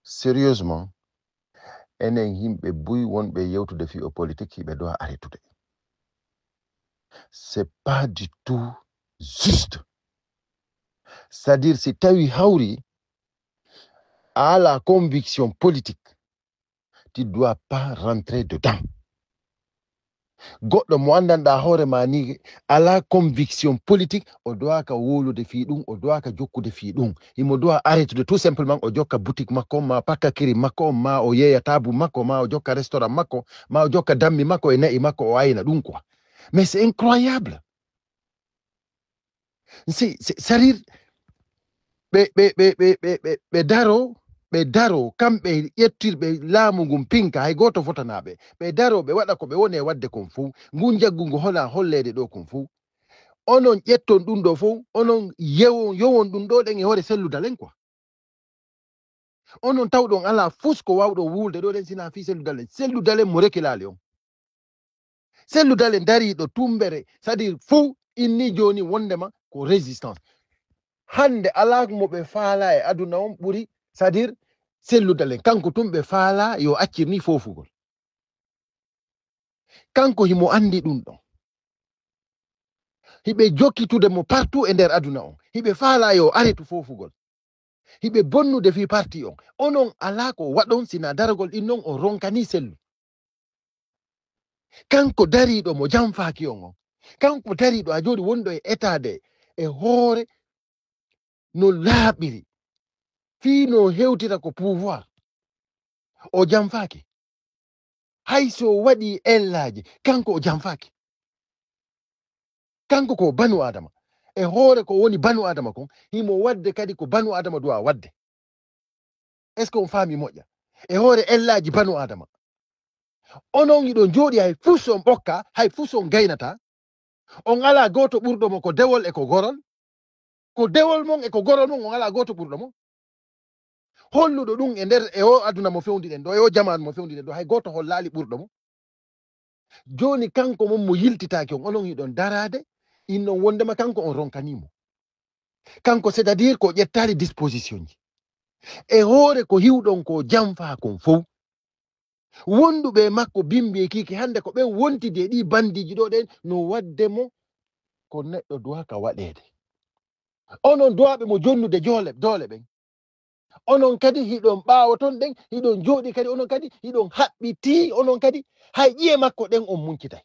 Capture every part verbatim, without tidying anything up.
Sérieusement, enen yimɓe buy wonɓe yewtude fii o politique, hiɓe doit arrêtude. C'est pas du tout juste. C'est-à-dire, si tawi hawri a ala conviction politique, tu dois pas rentrer dedans. Goɗɗo mo anndanɗaa hoore ma ni, ala conviction politique, o doit ka wowlude fii ɗum, o doit ka jokkude fii ɗum. Himo doit arrêtude tout simplement, o jokka boutique makko, ma pakka kiri makko, ma o yeeya taabu makko, ma o jokka restaurant makko, ma o jokka dammi makko e na'i makko, o ayna ɗum quoi. Mais c'est incroyable. Si, si, c'est-à-dire, ɓe, ɓe, ɓe, ɓe, ɓe, ɓe, ɓe daro, ɓe daro, kamɓe ƴettirɓe laamu ngun pinka, hay gooto fotanaa ɓe. Ɓe daro, ɓe waɗa ko ɓe woni e waɗde kon fow. Ngun njaggu ngu hola holleede ɗoo kon fow. Onon ƴetton ɗum ɗoo fow, onon yewon, yowon ɗum ɗoo ɗen e hoore Cellou Dalein quoi. Onon tawɗon alaa fus ko waawɗon wuulde ɗoo ɗen sinaa fii Cellou Dalein. Cellou Dalein mo rekilaali on. Cellou Dalein dariiɗo tumbere, c'est-à-dire fow inni jooni wondema ko résistance. Hannde alaa mo ɓe faalaa e aduna on ɓuri, c'est-à-dire Cellou Dalein. Kanko tun ɓe faalaa yo accir ni foofugol. Kanko himo anndi ɗum ɗon. Hiɓe jokkitude mo partout e nder aduna on. Hiɓe faalaa yo aretu foofugol. Hiɓe bonnude fii parti on. Onon alaa ko waɗon sinaa daragol ɗin non on ronkanii Cellou. Kanko dariiɗo mo janfaaki on on. Kanko dariiɗo a jooɗi wonɗo e état de e hoore no laaɓiri. Fii no hewtira ko pouvoir. O janfaaki. Hay so waɗi ellaaji, kanko o janfaaki. Kanko ko banu Adama. E hoore ko woni banu Adama kon, himo waɗde kadi ko banu Adama duwa waɗde. Est-ce que on faami moƴƴa? E hoore ellaaji banu Adama. Onon hiɗon jooɗi hay fus on ɓokka, hay fus on gaynata. On alaa gooto ɓurɗo mo ko dewol e ko gorol. Ko dewol mon e ko gorol mon, on alaa gooto ɓurɗo mo. Holluɗo ɗum e nder, e o aduna mo fewndi ɗen ɗo, e o jamaanu mo fewndi ɗen ɗo, hay gooto hollaali ɓurɗo mo. Jooni kanko mon mo yiltitaaki on, onon hiɗon daraade, innon wondema kanko on ronkanii mo. Kanko, c'est-à-dire ko ƴettaali disposition ji. E hoore ko hiwɗon ko janfaa kon fow. Wonduɓe e makko bimbi e kiiki hannde ko ɓen wontidi e ɗi bandiiji ɗo ɗen no waɗde mo ko neɗɗo duwaa ka waɗeede. Onon duwaaɓe mo jonnude joole, doole ɓen. Onon kadi hiɗon ɓaawo ton ɗen, hiɗon jooɗi kadi, onon kadi hiɗon haɓɓitii, onon kadi hay ƴiye makko ɗen on muncitay.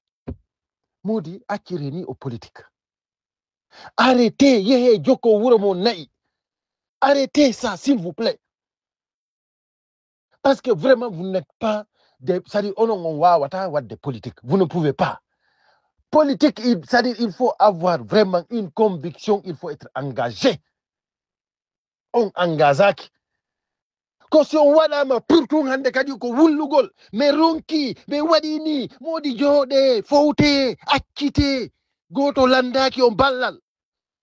Moodi, acciree ni o politique. Arrêtez, yehee jokkoo wuro mon na'i. Arrêtez ça, s'il vous plaît. Parce que vraiment, vous n'êtes pas des, c'est-à-dire, onon on waawata waɗde politique. Vous ne pouvez pas. Politique, il, c'est-à-dire, il faut avoir vraiment une conviction, il faut être engagé. On engageaki. Ko si on waɗaama pour tun hannde kadi ko wullugol. Mi ronki, mi waɗi ni, moodi jooɗee, fowtee, accitee. Gooto lanndaaki on ballal.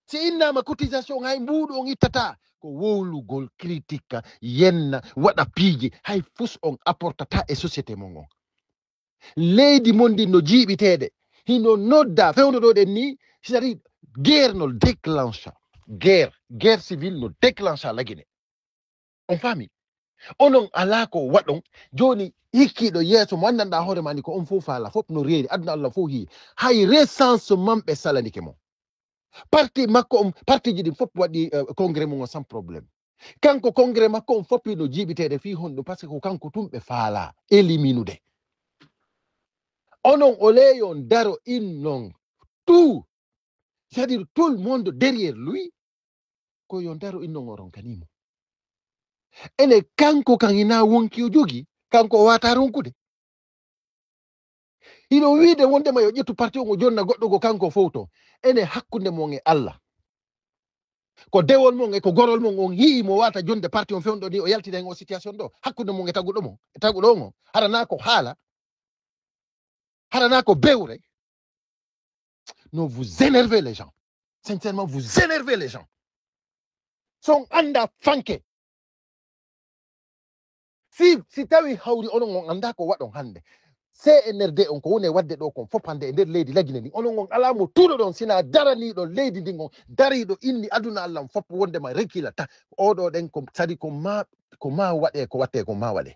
Si innaama cotisation hay mbuuɗu on ittataa. Ko wowlugol, critique, yenna, waɗa piiji, hay fus on apportata e société mon on. Leydi mon ndin no jiiɓiteede, hino nodda, fewndo ɗo ɗen ni, c'est-à-dire guerre no déclencha. Guerre, guerre civile no déclencha lagine. On faami? Onon alaa ko waɗon, jooni hikkiiɗo yeeso mo anndanɗaa hoore ma ni ko on fof faala, fof no reeri, aduna Allah fof hii. Hay recensement ɓe salanike mo. Parti makko on, partiji ɗin fof waɗi, eh, congrès mum on sans problème. Kanko congrès makko on fof no jiiɓiteede fii honɗum, parce que ko kanko tun ɓe faala éliminude. Onon o leeyo daro innon tout, c'est-à-dire tout le monde derrière lui, ko yo daro innon o ronkani mo. Ene kanko kan hina wonki o jogi, kanko o wata ronkude. Hino wiide wondema yo ƴettu parti on o jonna goɗɗo go kanko fowto. Ene hakkunde mon e Allah. Ko dewol mon e ko gorol mon on hi'i mo wata jonde parti on fewndo ni o yaltida hen o situation ɗo. Hakkunde mon e taguɗo mon, e taguɗo on on. Hara na ko haala. Hara na ko bewre. Non, vous énervez les gens. Sincèrement, vous énervez les gens. So on annda fanke. Si, si tawi hawri onon on annda ko waɗon hannde. C N R D on ko woni e waɗde ɗo kon fof hannde e nder leydi Lagine ndin, onon on alaa mo tuuɗoɗon sinaa daraniiɗo leydi ndin on, dariiɗo inni aduna Allah on fof wondema rekkilata. Oɗo ɗen ko sadi ko ma, ko ma waɗe, ko watte ko ma waɗe.